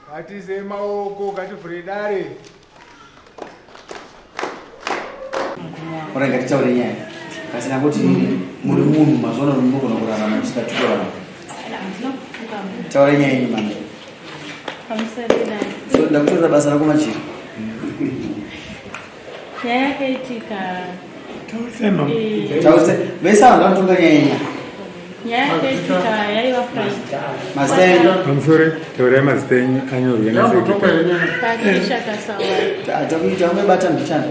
Ngatiise maoko, ngativhure dare. Ora ngatitaure nyaya. Kasina kuti muri munhu mazuva ano munogona kurarama musingatuke vanhu. Taura nyaya yenyu manje. So ndakutorera basa rako machiri. Nyaya yakaitika Tause vese ava ngavatonga nyaya yenyu. Nyaya yakaitika yaiva Friday. Mazita enyu. Pamusoro taurai mazita enyu anyorwe nasekretary. Patricia Kasawari. Takuita ungabata mbichana.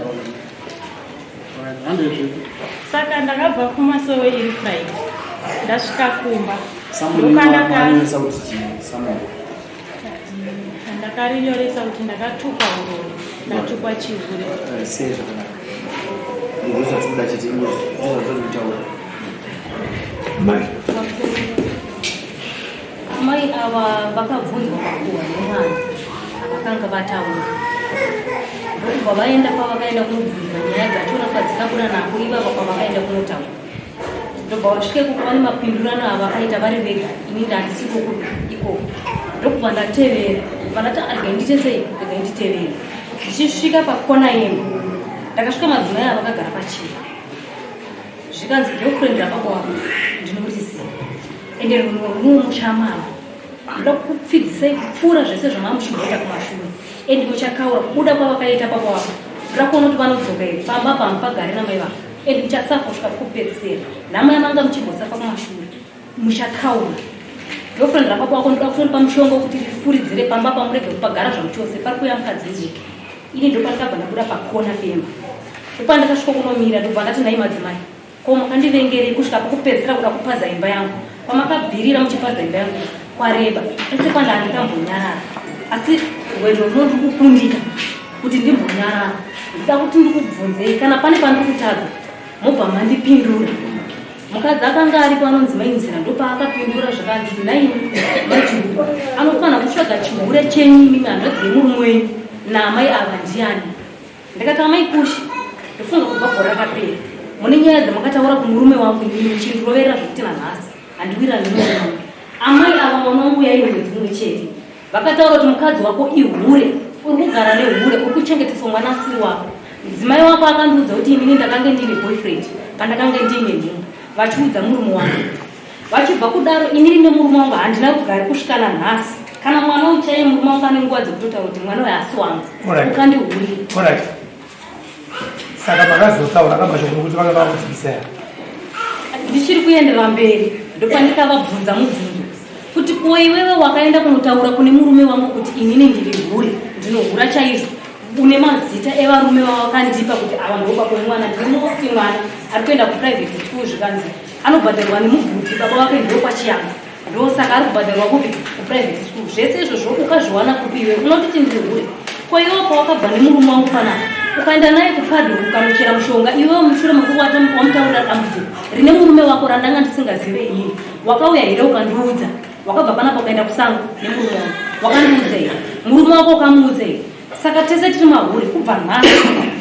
Saka ndakabva kumasowe iri Friday. Ndasvika kumba. Samuel Ndopandaka- wanyoresa kuti chii? Samuel. Ndakarinyoresa kuti ndakatukwa uroyi, ndatukwa chihure. Eh, sei zvakanaka. Ndizvo zvatinoda chete ndizvo zvatiri kutaura. Amai ava vakabvunzwa makuhwa nevana avakanga vataura ndokubva vaenda kwavakaenda kunobvunzwa nyaya dzachona kwadzikabuda nako ivava kwavakaenda kunotaura ndobva vasvika ikoko vane mapindurano avakaita vari vega ini ndandisiko ikoko ndokubva ndatevera ndobva ndati regai ndiite sei regai nditevere ndichisvika pakona yemba ndakasvika madzimai ava vakagara pachira zvikanzi girlfriend rababa wako ndinoriziva ende runo runomuchamama ndoda kukupfidzisai kupfuura zvese zvamamuchimboita kumashure and muchakaura kubuda kwavakaita baba wako ndoda kuona kuti vanodzoka here pamba pamba pagare namai vako and muchasafa kusvika pekupedzisira nhamo yamanga muchimbosafa kumashure muchakaura girlfriend rababa wako ndoda kutoripa mushonga wekuti rifuridzire pamba pamurege kupagara zvamuchose pari kuuya mukadzi mudiki ini ndopandakabva ndabuda pakona pemba ndopandakasvika kunomira ndobva ndati nhai madzimai Ko makandivengerei kusvika pekupedzisira kuda kupaza imba yangu? Kwamakabvirira muchipaza imba yangu kwareba. Ese kwanda handikambonyarara. Asi rwendo runo ndiri kukundika kuti ndimbonyarara. Ndikuda kuti ndikubvunzei kana pane pandiri kutadza mobva mandipindura. Mukadzi akanga aripo anonzi Mai Nzira ndopaakapindura zvakanzi nhaimi Mai anofanira kutsvaga chihure chenyu imimi hanzvadzi yemurume wenyu naamai ava ndiani? Ndakati amai Kushi, ndofunga kubva gore rakapera mune nyaya dzamakataura kumurume wangu inini muchindiroverera zvekuti nanhasi handiwirirani nemurume wangu. Amai ava mwana wangu yaive mwedzi mumwe chete vakataura kuti mukadzi wako ihure, uri kugara nehure, uri kuchengeteswa mwana asiri wako. Mudzimai wako akandiudza kuti inini ndakange ndiine boyfriend pandakange ndiine nhumbu, vachiudza murume wangu. Vachibva kudaro inini nemurume wangu handina kugara kusvika nanhasi. Kana mwana uyu chaiye murume wangu ane nguva dzekutotaura kuti mwana uyu haasi wangu. Ukandihurira. Alright. Saka makazotaura kamashoko nokuti vanga vakudzikisa here? Ndichiri kuenderera mberi ndopandikavabvunza mubvunzo kuti ko iwewe wakaenda kunotaura kune murume wangu kuti inini ndiri hure ndinohura chaizvo une mazita evarume vawakandipa kuti ava ndobaba wemwana ndinomuti mwana ari kuenda kuprivate school zvikanzi anobhadharwa nemuguti baba vake ndiwo kwachiyanga ndosaka ari kubhadharwa kupi kuprivate school zvese izvozvo ukazviwana kupi iwe unotiti ndiri hure ko iwe pawakabva nemurume wangu panapa ukaenda naye kupadhu ukanochera mushonga iwewe mushure mekuwata wamutaurira dambudziko rine murume wako randanga ndisingazive inini wakauya here ukandiudza wakabva panapa ukaenda kusango nemurume wangu wakandiudza here murume wako ukamuudza here Saka tese tiri mahure kubva nhasi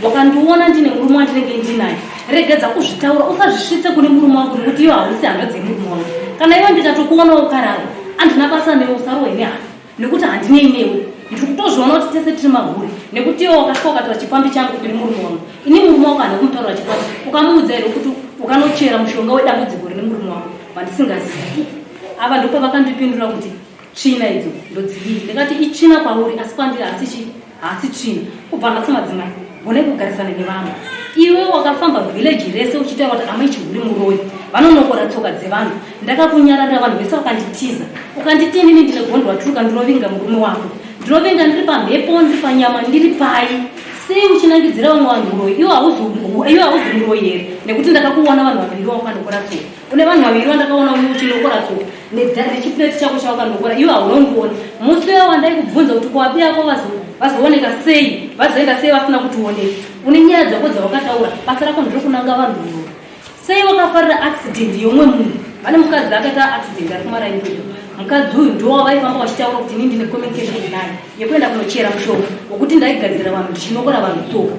wakandiona ndine murume wandinenge ndinaye regedza kuzvitaura usazvisvitse kune murume wangu nekuti iyo hausi hanzvadzi yemurume wangu kana iwe ndikatokuona ukarara andina basa newe usarohwe nehana nekuti handinei newe ndiri kutozviona kuti tese tiri mahure nekuti iwe wakasvika ukatora chipfambi changu kune murume wangu ini murume wako handina kumutaurira chipfambi ukamuudza here kuti ukanochera mushonga wedambudziko rine murume wangu wandisingazivi. Ava ndopavakandipindura kuti tsvina idzo ndodzidii. Ndikati itsvina kwauri asi kwandiri hasi chi hasi tsvina. Kubva nhasi madzimai gonai kugarisana nevamwe. Iwe wakafamba village rese uchitaura kuti amai chihuri muroyi vanonokora tsoka dzevanhu. Ndakakunyararira vanhu vese vakanditiza. Ukanditi inini ndine gondo waturuka ndinovinga murume wako. Ndinovinga ndiri pamhepo ndiri panyama ndiri pai. Sei uchinangidzira vamwe vanhu uroyi iwe hauzi iwe hauzi muroyi here nekuti ndakakuona vanhu vaviri wakanokora tsoka. Une vanhu vaviri vandakaona uyu uchinokora tsoka nechipureti chako chawakanokora iwe hauna undiona. Musi uya wandaikubvunza kuti kwabi yako vazooneka sei vazoenda sei vasina kutioneka. Une nyaya dzako dzawakataura basa rako nderekunanga vanhu uroyi. Sei wakafarira accident yeumwe munhu? Pane mukadzi akaita accident ari kumaraini kwedu. Mukadzi uyu ndiwo wavaifamba vachitaura kuti ini ndine communication naye yekuenda kunochera mushonga wekuti ndaigadzira vanhu ndichinokora vanhu tsoka.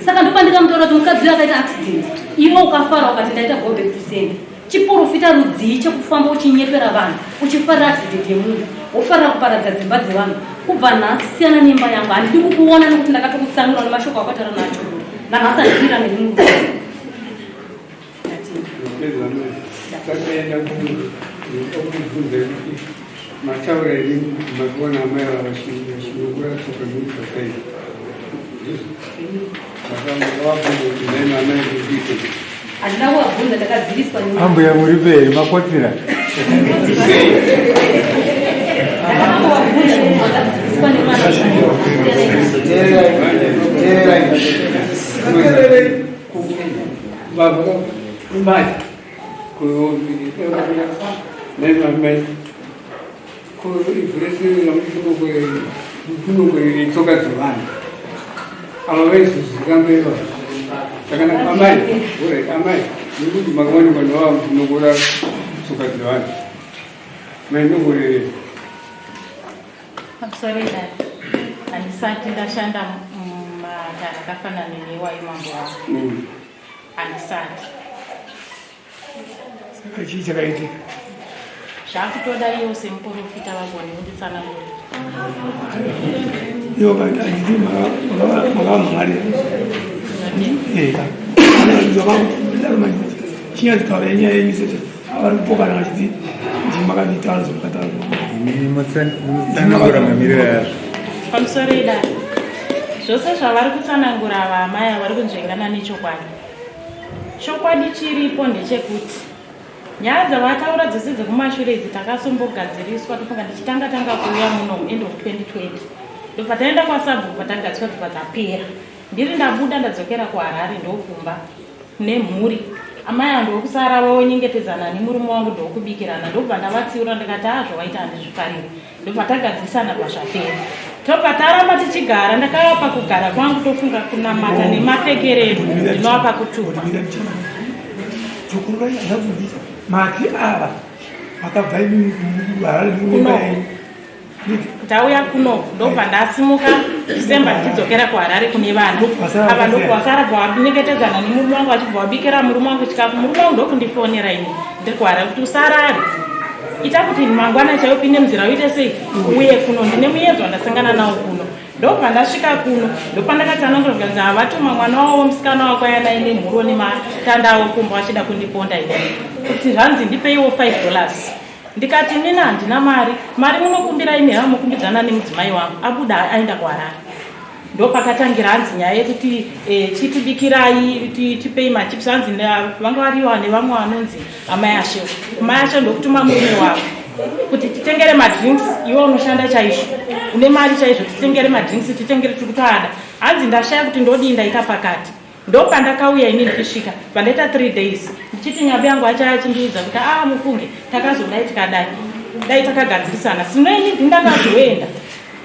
Saka ndopandikamutaura kuti mukadzi uyu akaita accident, iwe ukafara ukati ndaita go back to sender. Chiporofita rudzii chekufamba uchinyepera vanhu uchifarira accident yemunhu wofarira kuparadza dzimba dzevanhu? Kubva nhasi siyana nemba yangu, handidi kukuona nekuti ndakatokutsanura nemashoko awakataura nacho. Nanhasi handikuira nemunhu. Takaenda kubvunza kuti mataura here makaona amai ava vachinokura tsoka nokuti sei makavabvunza kuti nhai amai kudiko handina kuvabvunza ndakaziviswa ambuya muri peri makotsira ndakavabvunza ndakaziviswa nemwana Teererai. Mai kunokorere tsoka dzevanhu ava vaizozvikambeva zvakanaka amai orit amai nekuti makawanikwa ndovava muchinokora tsoka dzevanhu mainokorere Pamusoro idare, handisati ndashanda mumatare akafanana neiwayo mambo wangu. Handisati. Saka chii chakaitika? Zvakutoda iwo semuporofita vagone kunditsanangurira. Iwo handiti makamhan'arira. Chinyatsotaura nyaya yenyu sese vari kupokana vachiti ndimakanditaura zvamakataura. Imimi mutsanangura mamiriro azvo. Pamusoro idare, zvose zvavari kutsanangura ava amai ava vari kunzvengana nechokwadi. Chokwadi chiripo ndechekuti nyaya dzavataura dzose dzekumashure idzi takasombogadziriswa tofunga ndichitanga tanga kuuya muno end of 2020 ndobva taenda kwasabhuku patagadziswa dzobva dzapera. Ndiri ndabuda ndadzokera kuHarare ndokumba nemhuri. Amai ava ndokusara vonyengetedzana nemurume wangu ndokubikirana ndobva ndavatsiura ndikati haa zvawaita handizvifariri ndobva tagadzirisana pazvapera. Tobva taramba tichigara ndakavapa kugara kwangu tofunga kunamata nemapfekero edu ndinovapa kutukwa. Mati ava makabva imi kuHarare kuno Ndauya kuno ndobva ndasimuka December ndichidzokera kuHarare kune vana ava ndokuvasara bvavanyengetedzana nemurume wangu vachibva vabikira murume wangu chikafu murume wangu ndokundifonera ini ndiri kuHarare kuti usarare ita kuti mangwana chaiyo upinde munzira uite sei uye kuno ndine muyedzo wandasangana nawo kuno ndobva ndasvika kuno ndopandakatsanangura zvikanzi havatuma mwana wavo musikana wako aya naye nemhuro nematanda avo kumba vachida kundiponda ini kuti zvanzi ndipeiwo $5 Ndikati inini handina mari, mari munokumbira imi hama mokumbidzana nemudzimai wangu abuda aenda kuHarare. Ndopakatangira hanzi nyaya yekuti eh, chitibikirai tipei machips hanzi vanga variwa nevamwe vanonzi amai Ashe. Amai Ashe ndokutuma murume wavo kuti titengere madrinks iwe unoshanda chaizvo une mari chaizvo titengere madrinks titengere tiri kutoada hanzi ndashaya kuti ndodii ndaita pakati Ndopandakauya ini ndichisvika pandaita 3 days ndichiti nyabi yangu achaya achindiudza kuti ah mufunge takazodai tikadai dai takagadzirisana sino ini ndindakazoenda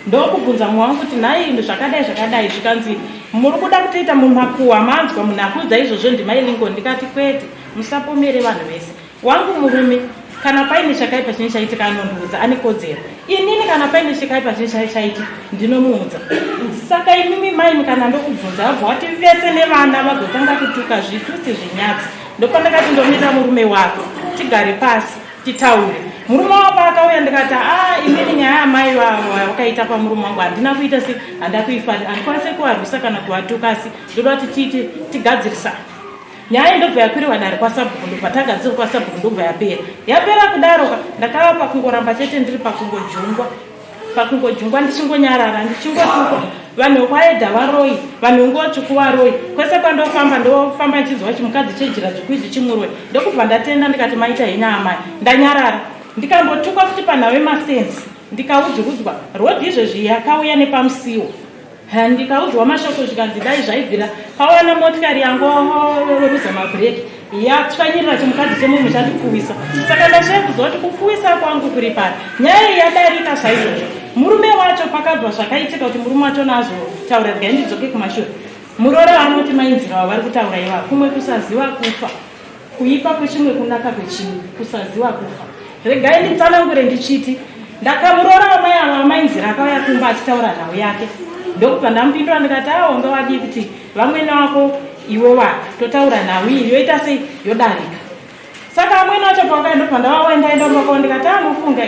ndokubvunza mumwe wangu kuti nhai zvakadai zvakadai zvikanzi muri kuda kutoita mumakuhwa manzwa munhu akuudza izvozvo ndimai Lincoln ndikati kwete musapomere vanhu vese Wangu murume kana paine chakaipa chine chaitika anondiudza, ane kodzero. Inini kana paine chakaipa chine chaitika ndinomuudza. Saka imimi mai kana ndokubvunza vabva wati vese nevana vagotanga kutuka zvitutsi zvinyadzi. Ndopandakati ndomira murume wako tigare pasi titaure. Murume wako akauya ndikati ah inini nyaya yamai vakaita pamurume wangu handina kuita se handina kuifarira handikwanise kuvarwisa kana kuvatuka asi ndoda kuti tiite tigadzirisane. Nyaya ndobva yakwiriwa dare kwasabhuku, ndobva tagadzirwa kwasabhuku, ndobva yapera. Yapera kudaroka, ndakava pakungoramba chete ndiri pakungojungwa, pakungojungwa ndichingonyarara, ndichingotukwa. Vanhu vekwaedha varoyi, vanhu venguva varoyi. Kwese kwandofamba ndofamba ndichinzwa chimukadzi chejira dzvuku ichi chimuroi. Ndokubva ndatenda ndikati maita henyu amai, ndanyarara. Ndikambotukwa futi panhau yemasensi, ndikaudziridzwa rodhi izvezvi yakauya nepamusiwo. Ndikaudzwa mashoko zvikanzi dai zvaibvira pawana motikari yangoruza mabhireki yatsvanyirira chimukadzi chemunhu chandipfuwisa. Saka ndashaya kuziva kuti kupfuwisa kwangu kuri pari. Nyaya iyi yadarika saizvozvo. Murume wacho pakabva zvakaitika kuti murume wacho nazotaura regai ndidzoke kumashure. Muroora anoti mainzira wavari kutaura ivava kumwe kusaziva kufa. Kuipa kwechimwe kunaka kwechimwe, kusaziva kufa. Regai nditsanangure ndichiti ndakamuroora wamai ava wamainzira akauya kumba achitaura nhau yake, ndokubva ndamupindura ndikati awo wanga wadii kuti vamwene wako iwe waka totaura nhau iyi yoita sei yodarika. Saka amwene wacho pawakaya ndobva ndavawa ndaenda kumba kwavo ndikati amufunga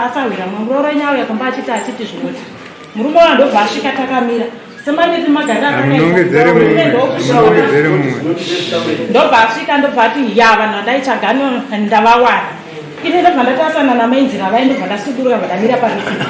asahwira muroora wenyu auya kumba achiti achiti zvinoti murume wayo ndobva asvika takamira semaneti magariro Munongedzere mumwe, munongedzere mumwe. Ndobva asvika ndobva ati ya vanhu vandaitsvaga ndavawana. Ini ndobva ndatasana namainzira vai ndobva ndasuduruka bva ndamira parutivi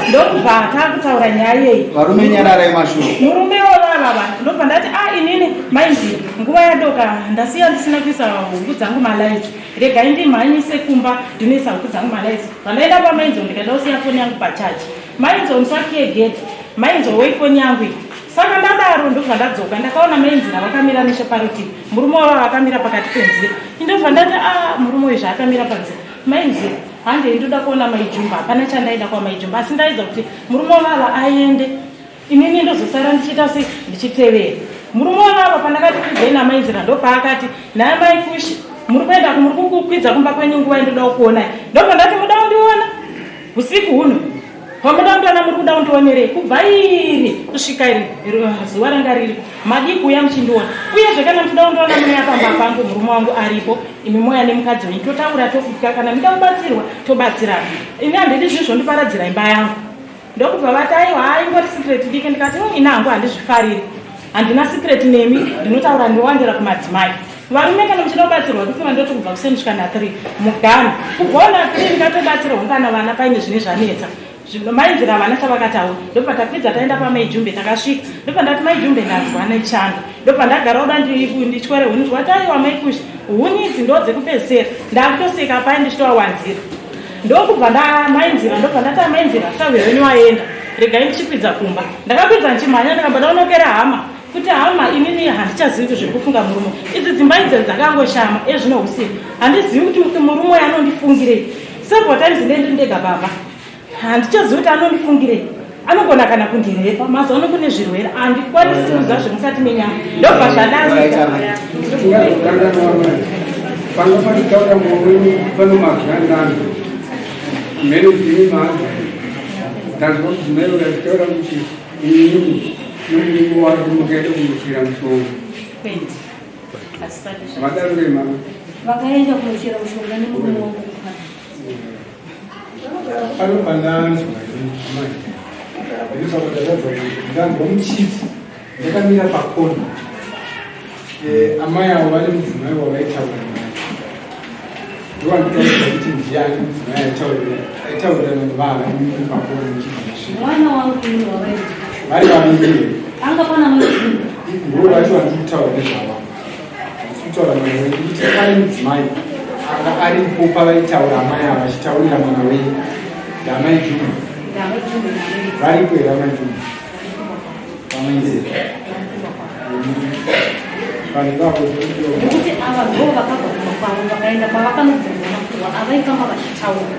ndokubva taakutaura nyaya yeyi. Varume nyararai mashuro. Murume wavavava ndobva ndati a inini mainzira nguva yadoka ndasiya ndisina kuisa huku dzangu malaiti, regai ndimhanyise kumba ndinoisa huku dzangu malaiti. Pandaenda pamainzo ndikaenda kusiya foni yangu pachaji. Mainzo musakiye gedhi, mainzo wei foni yangu iyi. Saka ndadaro ndobva ndadzoka ndakaona mainzira vakamira necheparutivi, murume wavo vakamira pakati penzira. Indobva ndati a murume uyu zvaakamira panzira, mainzira handei ndoda kuona maijumba. Hapana chandaida kwamaijumba asi ndaidza kuti murume wavava aende, inini ndozosara ndichiita sei ndichitevera murume wavava. Pandakati kwidzei namainzira ndopaakati naye mai Kushi muri kuenda muri kukwidza kumba kwenyu nguva indoda kukuonai. Ndobva ndati muda kundiona usiku huno, pamuda kundiona muri kuda kundionerei? Kubva iri kusvika iri zuva ranga ririko madii kuuya muchindiona? Uyezve kana muchida kundiona munouya pamba pangu, murume wangu aripo, imi moya nemukadzi wenyu totaura tofika. Kana muda kubatsirwa tobatsirana, ini handidi zvinhu zvondiparadzira imba yangu. Ndokubva vati aiwa aingori secret diki. Ndikati ini hangu handizvifariri, handina secret nemi, ndinotaura ndowandira kumadzimai. Varume kana muchida kubatsirwa kufunga ndoti kubva kuseni kusvika na3 mugano kubvawo na3 ndingatobatsirwa kana vana paine zvine zvanetsa mainzira vana chavakataura. Ndobva takwidza taenda pamaijumbe takasvika ndobva ndati maijumbe ndanzwa nechando. Ndobva ndagara uda ndityore huni wati aiwa maikushi huni idzi ndo dzekupedzisira ndakutoseka pai ndichitovawanzira. Ndokubva ndamainzira ndobva ndati amainzira sahwira wenyu waenda, regai ndichikwidza kumba. Ndakakwidza ndichimhanya ndikamba ndaonokera hama kuti hama inini handichazivi kuti zviri kufunga murume idzi dzimba idzi dzakangoshama ezvino usiku handizivi kuti murume uyu anondifungirei. Several times ndendiri ndega baba, handichazivi kuti anondifungirei, anogona kana kundirepa. Mazuva ano kune zvirwere, handikwanisi kuziva zvemukati menyama. Ndobva zvadarika. Tingazokanganwa mai panga pachitaura murume pano mazwi andani mhene dzini maanza ndanzwa mudzimai uyo achitaura kuti inini nomurume wake mukaenda kunochera mushonga. Kwete, hazvisati Vadaro vemama. Vakaenda kunochera mushonga nemurume wangu kupana. Pano pandanzwa amai ndanzwa muchiti ndakamira pakona, amai avo vane mudzimai wavaitaura naye. Ndowanditaurira kuti ndiani mudzimai aitaurirana nevava imimi pakona muchiti? Mwana wangu ini wavaiti. Vari vaviri here? Anga pana majumbe. Ndo vacho vandiri kutaura nezvavo, handisi kutaura mwana wenyu. Kuti pane mudzimai anga aripo pavaitaura amai ava vachitaurira mwana wenyu, ndamai Juma? Ndamajumbe namai. Varipo here amai Juma? Pamainzira. Vanhu ivavo. Nekuti ava ndo vakabva kumba kwavo vakaenda kwavakanobvunzwa makuhwa avaifamba vachitaura.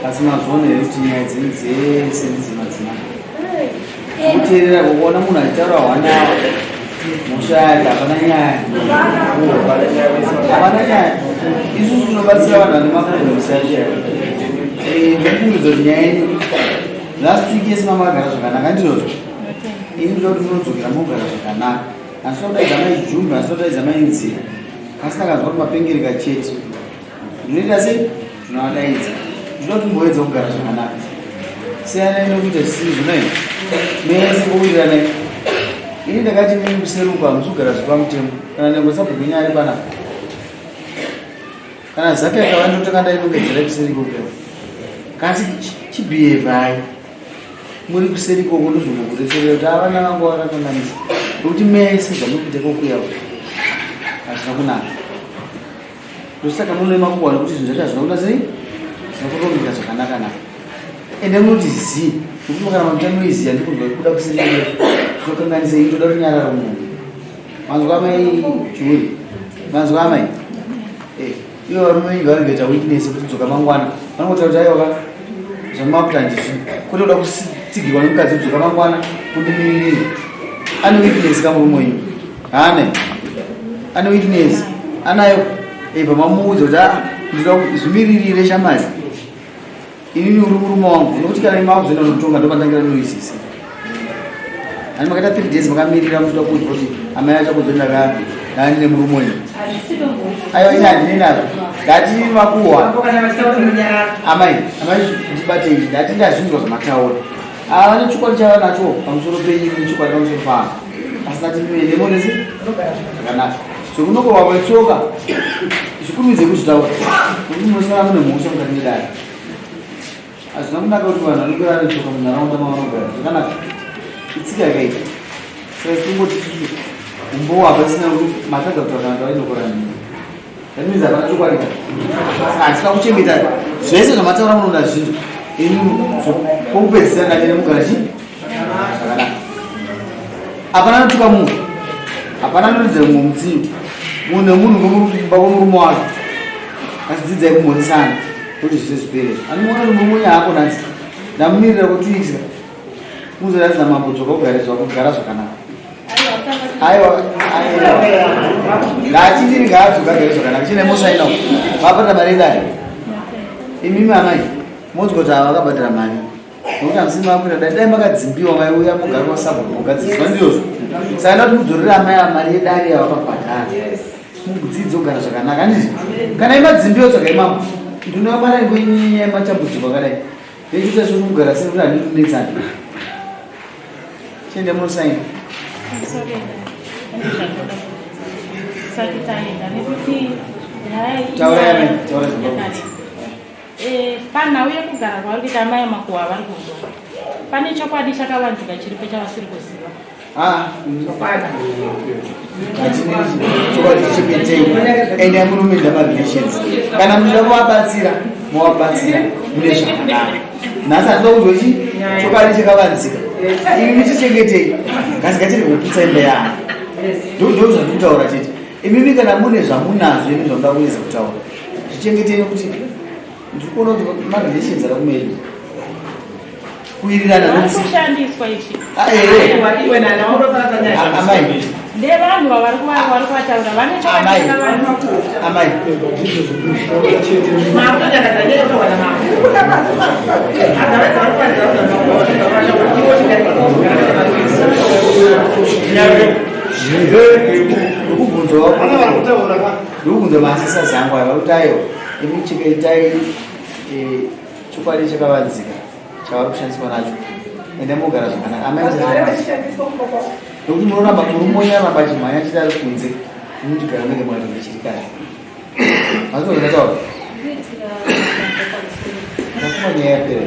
Asi mazviona here kuti nyaya dzenyu dzese ndedzemadzimai? Kuteerera kuona munhu achitaura hwanawa mhosva yake, hapana nyaya, hapana nyaya. Isusu tinobatsira vanhu vane maproblems acho. Ndikuudza kuti nyaya yenyu last week yese mamagara zvakanaka, ndizvozvo. Ini ndoda kuti munodzokera mogara zvakanaka. Asi todaidza maijumbe, asi todaidza mainzira, asi takanzwa kuti mapengereka chete ndinoita sei, tinovadaidza. Ndinoda kuti mboedza kugara zvakanaka. Siyanai nokuita zvisizvo nai mese kuwiriranai. Ini ndakati mimi kuseruka hamusi kugara zvepamutemo kana nhengo sabhuku yenyu ari panapa. Kana zake yakava ndotanga ndainongedzera kuseri ikoko. Kasi chibhihevhai muri kuseri ikoko ndozvombokuretserera kuti avana vangu vakakanganisa nokuti mese zvamuri kuita kokuya hazvina kunaka. Ndosaka mune makuhwa nekuti zvinhu zvacho hazvina kuita sei hazvina kurongeka zvakanaka naka. Ende munoti zii nekuti kana mamuita noise yandikunzwa kuda kusiri zvinokanganisa ini ndoda runyararo munhu. Manzwa amai Chiuri? Manzwa amai? Eh, ivo varume venyu vanenge vaita witness kuti dzoka mangwana. Vanongotaura kuti aiwa ka zvamakuita handizvi. Kwete kuda kutsigirwa nemukadzi kudzoka mangwana kundimiririra. Ane witness kamurume wenyu. Haana. Ane witness. Anayo. Eh, pamamuudza kuti ah, ndinoda zvimiririre shamwari. Inini uri murume wangu. Nokuti kana imi makuzoenda kunotonga ndopandangira noisisi. Ani makaita 3 days makamirira muchida kuudzwa kuti amai acha kuzoenda ka ndani nemurume wenyu. Aiwa ini handine nazvo. Ndati makuhwa. Amai, amai ndibate izvi. Ndati ndazvinzwa zvamataura. Ava vane chokwadi chavanacho pamusoro penyu nechokwadi pamusoro pavo. Asi ndati muende monese zvakanaka. Zvekunokorwa kwetsoka zvikurumidze kuzvitaura nokuti munosara mune mhosva mukati medare. Hazvina kunaka kuti vanhu vanenge vane tsoka munharaunda mavanogara. Zvakanaka. Itsika yakaita. Saka tingoti isusu umbowo hapasina kuti matadza kutaura kana tainokora nini. That means hapana chokwadi ka. Saka hatina kuchengeta zvese zvamataura munoda zvinhu. Ini kwokupedzisira ndati nemugara chii? Zvakanaka. Hapana anotuka munhu. Hapana anoridza mumwe mudziyo. Munhu nemunhu unomumba kwemurume wake. Asi dzidzai kumhoresana kuti zvese zvipere. Anomuona kuti murume wenyu haako nhasi. Ndamumirira kutuitira. Muzoratidza mambo dzoka ugare zvako gara zvakanaka. Aiwa, aiwa. Ngatindiri ngaadzoka agare zvakanaka. Chine mosaina. Vapata mari dai. Imimi amai, monzwa kuti ava vakabhadhara mari. Nokuti hamusi makuita dai dai makadzimbiwa maiuya mugara kwasabhuku mugadziswa ndizvozvo. Saka ndati mudzorere amai ava mari yedare yavakabhadhara. Mudzidze kugara zvakanaka handizvo? Kana imadzimbiwa tsvagai mambo. Ndinoamara ngwenyaya yematambudziko akadai. Ndechiita sekugara sei kuti handidi kunetsana. Chiende munosaina. Taura yamai, taura zvinokuudza. Eh, panhau yekugara kwavari kuita amai makuhwa avari kunzwa pane chokwadi chakavanzika chiripo chavasiri kuziva Ah, chokwadi chichengetei endai munomenda marelations kana muchida kuvabatsira movabatsira mune zvakanaka nhasi hatida kunzwa chi chokwadi chakavanzika imi muchichengetei kasi ngatirege kuputsa imba yaani ndo zvandiri kutaura chete imimi kana mune zvamunazvo imi zvamuda kuedza kutaura zvichengetei nekuti ndiri kuona kuti marelations ari kumedu kuwirirana kushandiswa ichi ah, eh, amai ndevanhu vavari kuvataura vane amai ndikubvunzwa maasisasi angu aya vakuti aiwa imi chikaitai eh, chokwadi chakavanzika chavari kushandiswa nacho ende mogara zvakanaka amai nekuti munoramba murume wenyu aramba achimhanya achiti ari kunze muchigara mege mwaringe chirikadzi mazvinotaura ndafuma nyaya yapera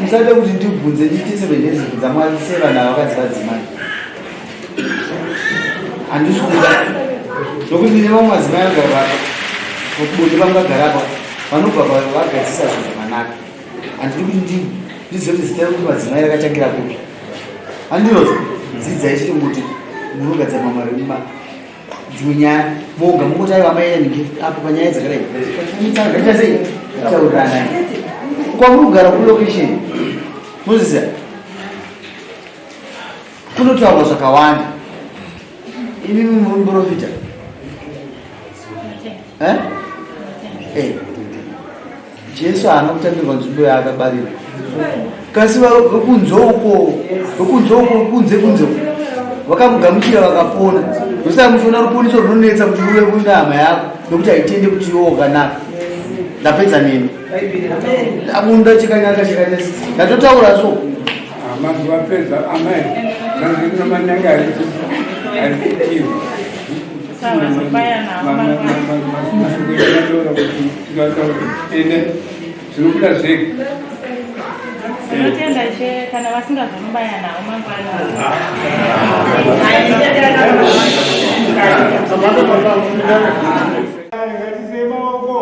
musade kuti ndibvunze ndiite seven days bvunza mwari sevana vakanzi vadzimai handisi kuda nokuti ndine vamwe madzimai anogara papa bonde vangagara apa vanobva vagadzisa zvinhu zvakanaka handidi kuti ndizive kuti zita rekuti madzimai rakatangira kupi handinozvo dzidzai chete kuti munogadzira mamarima dzimwe nyaya moga mongoti aiwa amai yanhingi apo panyaya dzakadai ngaita sei taurirana kwamuri kugara kulocation munoziziva kunotaurwa zvakawanda imi muri muprofita eh? eh. Jesu haana kutambirwa nzvimbo yaakabarirwa kasi vekunze uko vekunze uko kunze kunze uko vakamugamuchira vakapona ndosaka muchiona ruponiso runonetsa kuti ruve kuna hama yako nokuti haitende kuti iwe wakanaka. Ndapedza nemi. Amunda chikanyaka chikanyaka. Ndatotaura so. Mazuva amai zvanzi namanyanga aritiwa ende zvinobuda zvega. Tinotenda Ishe kana vasingazomubaya nawo mangwana. Ngatisei maoko.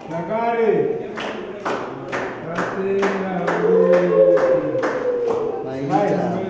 Zvakare. Maita.